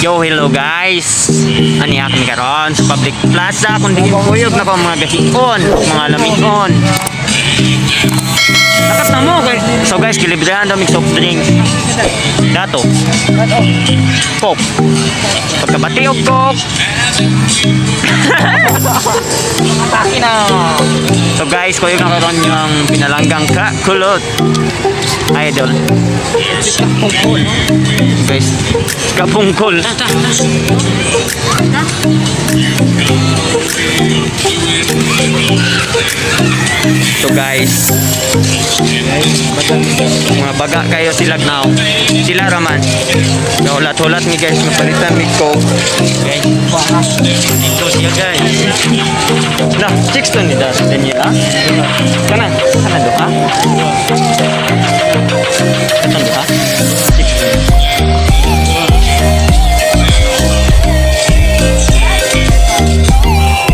Yo, hello guys! Aniya kami karon sa public plaza kung diin kuyog na ko ang mga gahion, mga lamion. Lakas na mo kay. So guys, gilibrehan daw mig soft drink. Dato. Coke. Pagkabati og Coke. Atake na. So guys, kuyog na karon yung pinalanggang kakulot. Idol. Guys, kapungkol. So guys, mga baga kayo sila now. Sila raman. So hulat-hulat mi guys, mapalitan mi coke. Guys, dito siya guys. Lah, chicks to ni Daniela. Kana, kana do ha? Katong duha? Chicks to.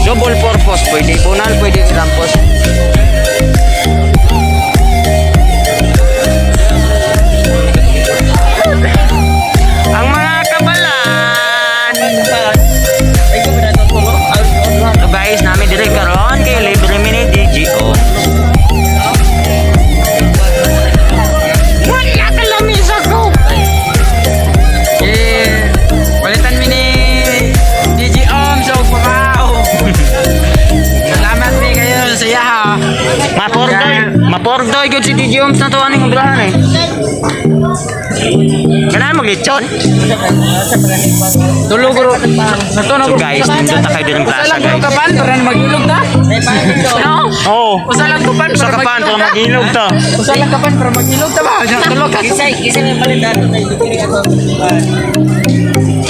Double purpose, pwede bunal, pwede ilampos. Ang mga kabalan! So guys, nami diri karon kay libre mi ni DGO. Wala ka lami sa ko. Eh, palitan mi ni DJ Om sa Pumao. Salamat mi kayo sa iya ha. Mapordoy, mapordoy gyud si DJ Oms na to aning obrahan eh. Ganahan mo lechon? Tulog ro. Nato So guys, nindot na kayo diri Usa plaza lang guro guys. ka pan para na magilog ta. No? Oo. Usa lang ka pan Usa para ka pan para magilog ta. magilog ta. Usa lang ka pan para magilog ta ba? Tulog ka.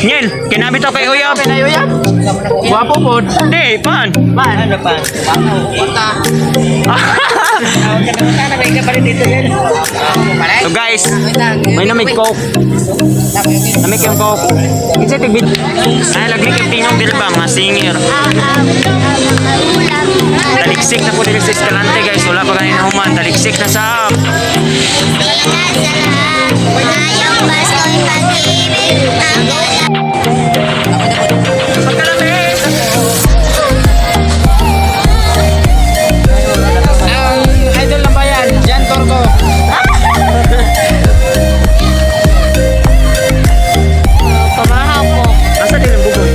Nyel, kinabi to kay Uyab. Pinayo ya. Gwapo pod. Di, pan. Pan. So guys, may namig coke. Namig yung coke. Kinsa tigbid? Ay, lagmig yung tingong diri ba, mga singer. Taliksik na po diri sa Escalante guys. Wala pa kanina human. Taliksik na sa Ngayong Pasko'y pag-ibig ang Ang idol ng bayan, Jan Torco. Pamahaw po. Asa din ang bugol?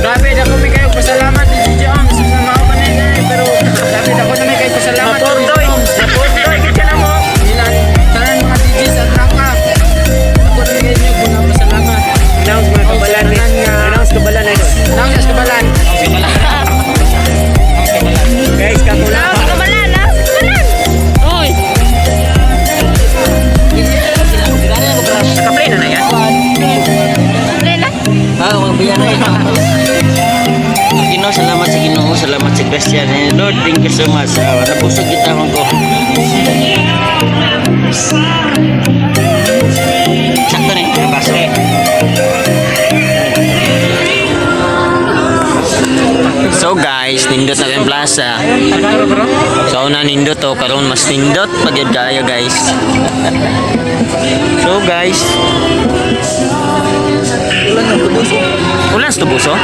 Grabe, dako mi kayo pasalamat ni DJ Oms sa mga kanina eh, pero grabe dako na mi kayo pasalamat ni DJ Mapordoy. Oms. Mapordoy gid ka na mo. Ilan tanan mga DJs at raka. Dako na mi kayo inyo kuna pasalamat. Announce mga kabalan eh. Announce kabalan idol. Nang sa kabalan. Guys, kakula. Kabalan, ah! Kabalan! Oy! Naka-play na na yan. Play na. Ah, mga biyan na. Ginoo, salamat sa Ginoo, salamat sa Christian. Eh, Lord, thank you so much. Ah, nabusog kita man ko. Sakto na yung baso. So guys, nindot na kayong plaza. So una nindot to, karon mas nindot pag yun kayo guys. So guys, ulan sa tubuso?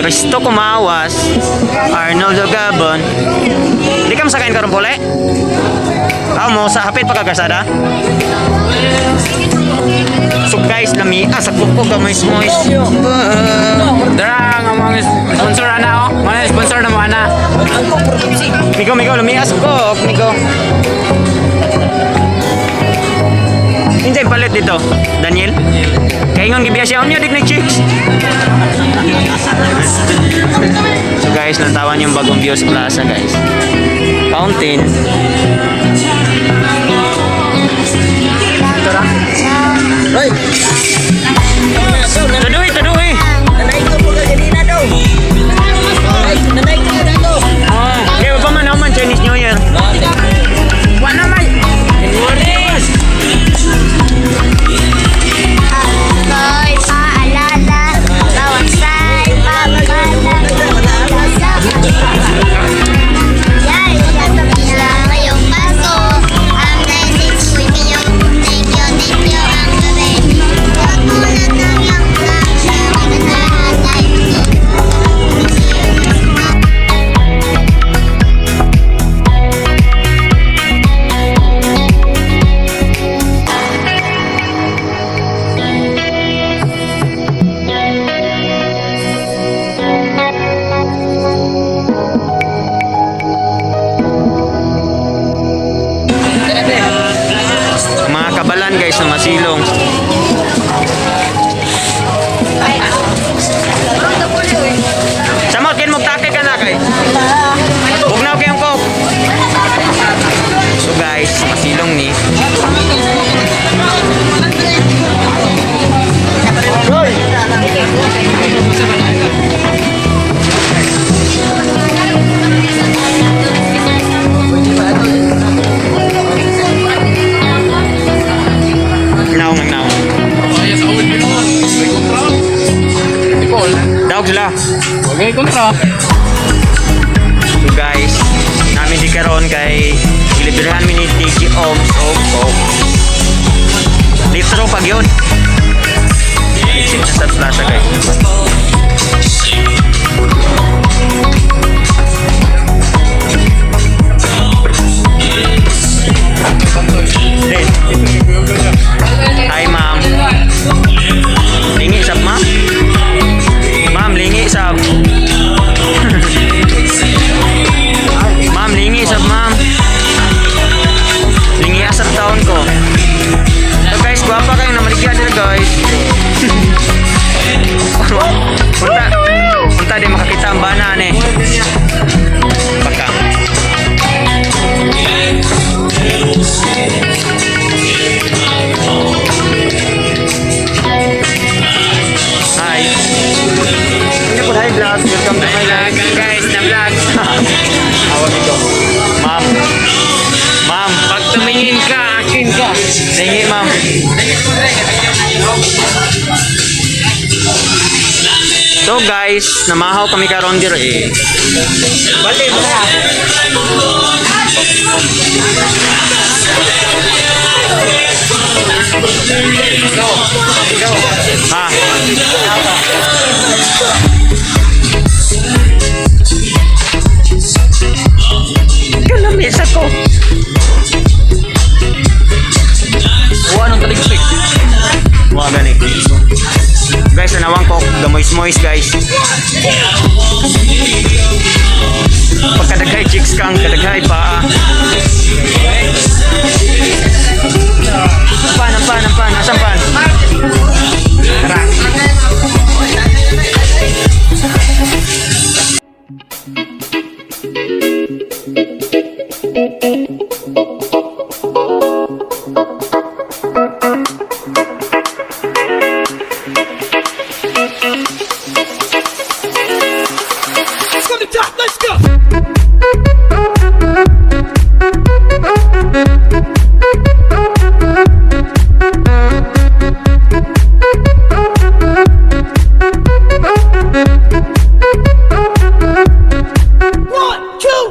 Kristo kumawas, Arnold Gabon. Di ka masakayin karon pole? Ah, mo sa hapit pa kagarsada? So guys, lami ah, sa kuko ka mois mois. Dara ang mga sponsor ana oh. Mga sponsor na mo ana. Migo, migo, lumias ko. Migo. Hindi palit dito, Daniel. Kaingon gibiya siya unya dig na chicks. So guys, lantawan yung bagong view sa plaza, guys. Fountain. Taduhi, taduhi. Ah, kaya pa man naman Chinese New Year. Wa na may. Ako'y paalala, bawat sa'y pagpapala sa Yay! Na ngayong Pasko, ang blessings ko'y iyo. Thank you ang gabi. Masilong. Samot, kin magtake ka na kay. Bugnaw kayong coke. So guys, masilong ni. Naong ang naong. Dawag sila. Okay, kontra. So guys, namin di karon kay gilibrahan mi ni DJ Oms og Coke. Litro pag yun. Exit na sa plaza, guys. Then, hi, ma'am. Lingi sab, ma'am. Ma'am, lingi sab. Ma'am, lingi sab, ma'am. Lingi asap taon ko. So guys, gwapa kayo na maligya nila, guys. Punta, punta di makakita ang bana ni. Baka. Hi. Hindi po, hi vlog. Welcome to my life. Guys, na vlog. Awag ito. Ma'am. Ma'am. Pag tumingin ka, akin ka. Tingi, ma'am. So guys, namahaw kami karon diri eh. Bali mo na. Ha? Kalamisa ko. Kuha ng taligsik. Mga gani. Guys, anawang ko, the moist moist, guys. Pagkadaghay chicks kang, kadaghay pa. Pan, ang pan, ang pan, asan pan? Tara. From the top, let's go. One, two.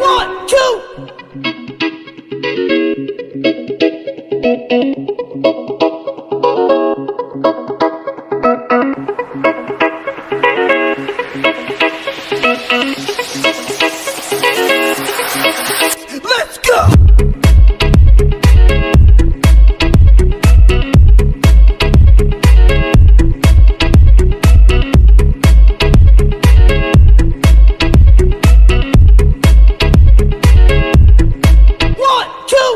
One, two. Let's go. One, two.